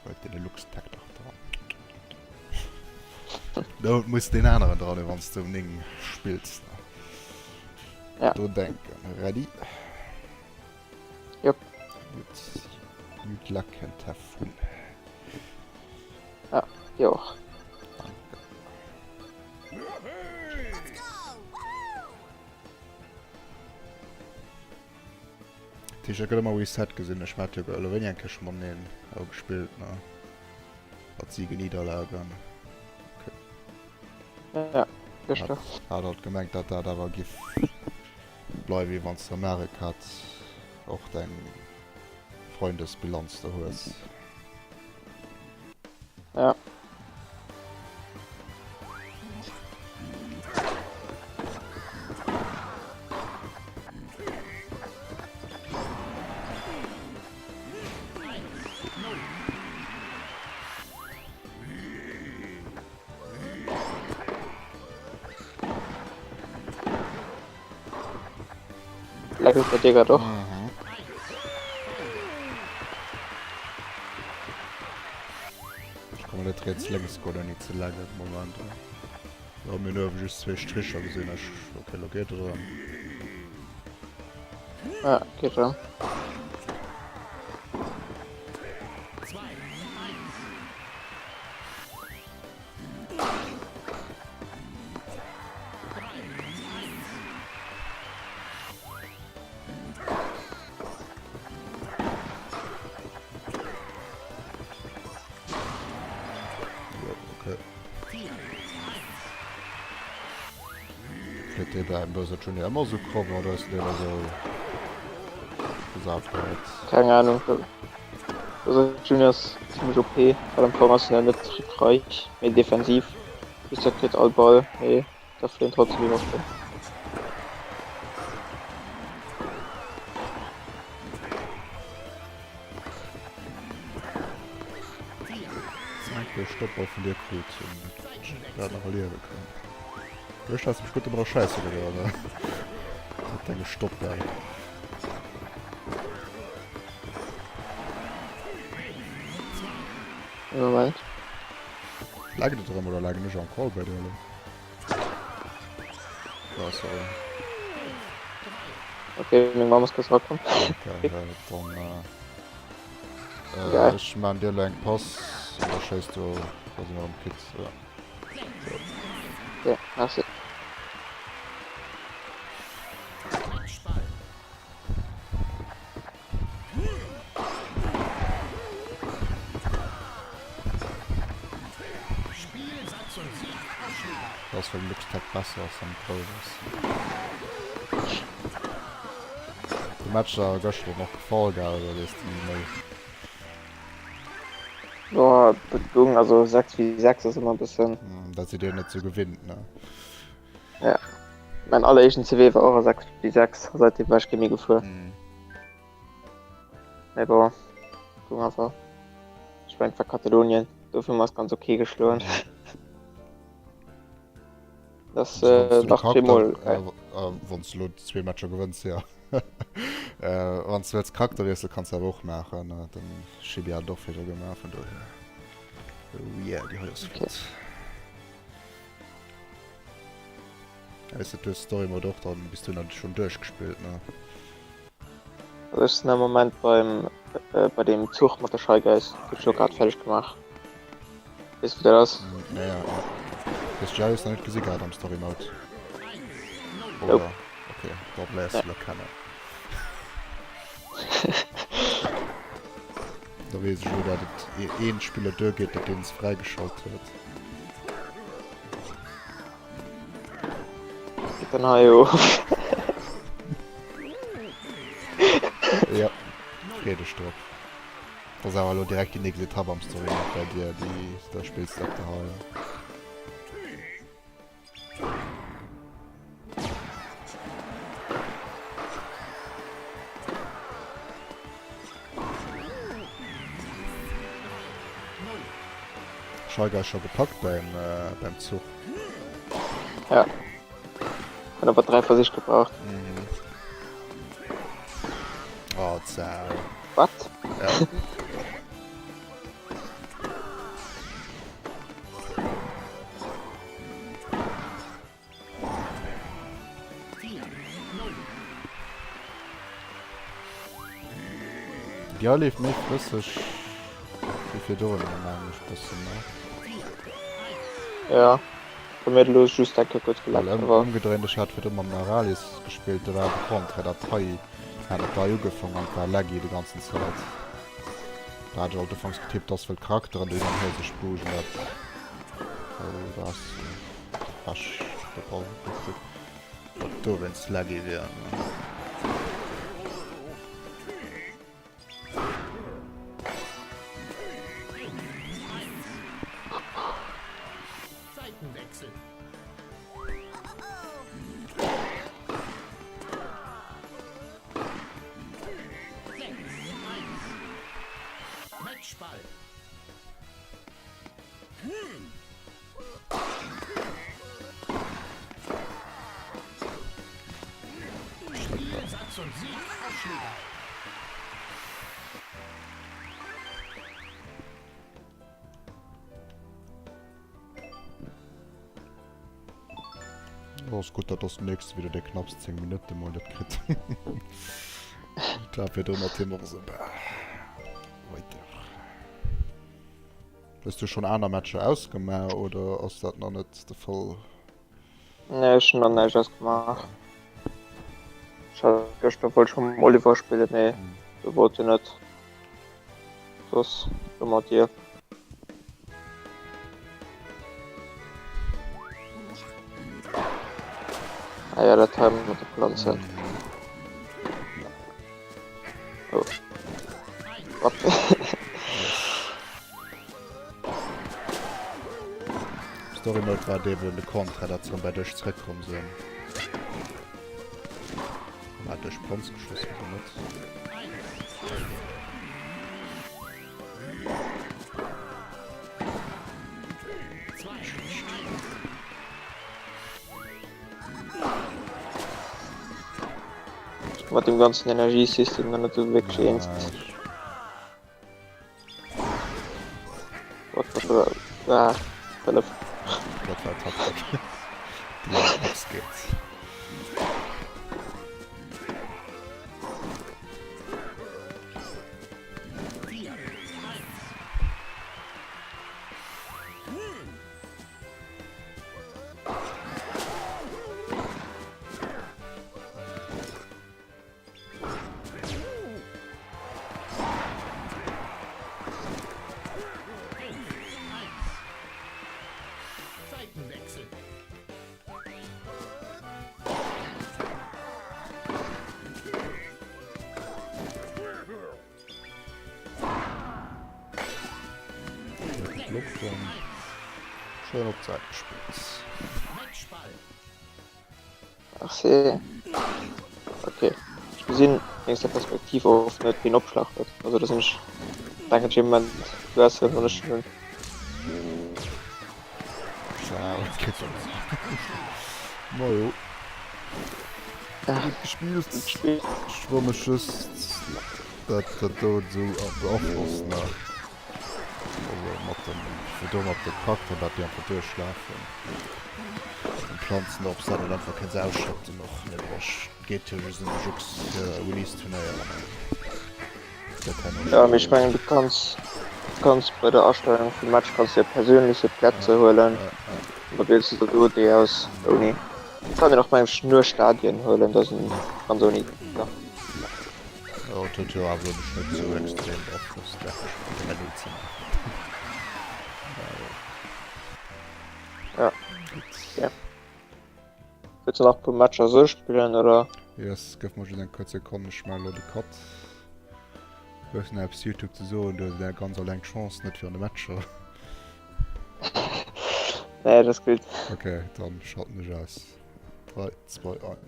Huet dee Lux-Tech dach dran. Do muss deen aneren dran hunn, wann s de um 9 spills. Ja. Drun denken. Ready? Jop. Gutt. Good luck and have fun. Ja, dir och. Danke. Dat heescht, dat gëtt ëmmer reset gesinn. Ech hat jo elo wéini eng Kéier scho mateneen gespillt, ne? Mat Siegen, Niederlagen. Okay. Ja, gëschter. Hat alt gemengt, dat dat awer giff bleiwen, wéi wann s de Mario Kart och deng Freundesbilanz do hues. Ja. Leckelt bei dir grad och? Mhm. Ech komme net riets lénks goen ouni ze laggen. Moment. Jo, mir hunn uewe just zwee Stricher gesinn. Ech, okay, lo geet et erëm. Ja, geet erëm. Flitt dee beim Bowser Junior ëmmer sou kromm oder ass dee esou gesat gehäit? Keng Ahnung. Bowser Junior ass zimmlech OP, well am Fong ass en ja net trickreich, mee defensiv. Bis er kritt all Ball, mee da fléien trotzdem iwwer op. Enke Stopper vun dir krut hun dat nach erliewe kënnen. Duerch has mech gutt ëmmer der Schäisse gedoen, ne? Mat denge Stoppbäll. Ee Moment. Laggt et erëm oder lagen ech am Call bei dir elo? Oh, sorry. Okay, meng Mamm ass kurz rakomm. Okay, ja, dann äh, äh, Egal. ech man dir elo eng Pass an da schéiss du da si mer erëm quitt. Ja. So. Okay, merci. Dat ass well Luxtec besser ass an grouss ass. De Match ass gëschter och nach gefall gell oder weess de ni méi? Boah, dat goung, also 6 wéi 6 ass ëmmer e bëssen. Dat sidd dir net sou gewinnt ne? Ja, mäin alleréischten CW war och a 6 wéi 6 a säitdeem war ech kee méi gefuer. Mee bon, goung awer. Ech mengen et war Katalonien, dofir hu mer eis ganz ok geschloen. Das äh, nach zweemol. Äh, wann du lo zwee Matcher gewënns, ja. äh, wann du wëlls Charakter wiessel, kannst du awer och maachen. Äh, den Chibi hat och virdru gemaach, vun dohier. Oh yeah, déi hei ass flott. Okay. Weess du, du hues Story Mode och dann bis du dann schon duerchgespillt, ne? Also ech sinn am Moment beim äh, bei dem Zuch mat der Shy Guys, hunn ech lo grad fäerdeg gemaach. Weess wou dat ass? Mm, ja, ja, ja. Hues du Jarius nach net gesi gehat am Story Mode? Nope. Oder? Okay, dann léiers du lo kennen. Da weess ech lo, dat et ee een Spiller duergeet, dat deen es fräigeschalt huet. Geet dann hei of. Ja, free dech drop. Dat ass awer elo direkt déi nächst Etapp am Story Mode bei dir, déi da spills de op der Hall. Schalke ass scho gepackt beim, äh, beim Zuch. Ja. Hat awer 3 Versich gebraucht. Mhm. Oh, Zau. Wat? Ja. Déi hei leeft méi flësseg wéi virdrun, mengen ech bëssen, ne? Ja, bei mir huet elo just eng Kéier kuerz Well gelaggt, ëm, awer. ëmgedréint, ech hat virdru mam Naralis gespillt, do war de Contraire, dat hei hat et hei ugefaang an et war laggy de ganzen Zäit. Da hat ech alt ufanks getippt, dass wëll d'Charakteren do hin an hier sech boogen, dat, oh, da ass de Crash de Ball gekritt, dat dowéinst laggy wier. Oh, ass gutt, dat ass den nächste wieder der knapps 10 Minuten mol net kritt. Da fir ënner Tim och so weiter. Hues du schon aner Matcher ausgemaach oder ass dat nach net de Fall? Nee, ech hunn nach näischt ausgemaach. Ech hat gëschter wollt ech mam Oliver spillen, mee do wollt en net. Soss lo mat dir. Ah ja, dat hei mat de Planzen. Oh. What? Story Mode war dee wou de Contrat dat se bei dech zréckkomm sinn. Hat dech Planz geschoss oder net? Mat dem ganzen Energiesystem dann net sou wierklech eens. What the ah, Philipp. Dat war Taktik. Déi ausgeet. Schön op d'Säit gespillt. Merci. Okay. Ech gesinn wéinst der Perspektiv och net wien Opschlag huet. Also da sinn ech denken ech ee Moment du has en an ech hunn en. Majo. Gutt gespillt. Gutt gespillt. Ech froe mech just dat dat do esou beaflosst ne. Also mat dem wou do mat de Charakter dat déi einfach duerchlafen den Planzen op dat et einfach kéints ausschalten och mee bon ech geet jo just ëm de Jux fir Release Turnéier dat herno Ja mee ech mengen du kanns du kanns bei der Astellung vum Match kanns du jo perséinleche Plätze huelen an da wiels du der do déi aus ouni. Et kann een och mengen ech nur Stadien huelen da sinn ganz ouni ja. Jo, et huet jo awer elo mech net esou extrem beaflosst, dat ech mat 3-0 ze maachen. Mä jo. Ja. Gutt. Ja. Wëlls de nach e puer Matcher sou spillen, oder? Yes, gëff mer just eng kuerz Sekonn, ech maache elo de Cut. Hues nach eppes YouTube ze soen? Du hues elo ganz alleng d'Chance net fir an de Matcher. Nee, dat ass gutt. Okay, dann schalten ech aus. 3, 2, 1.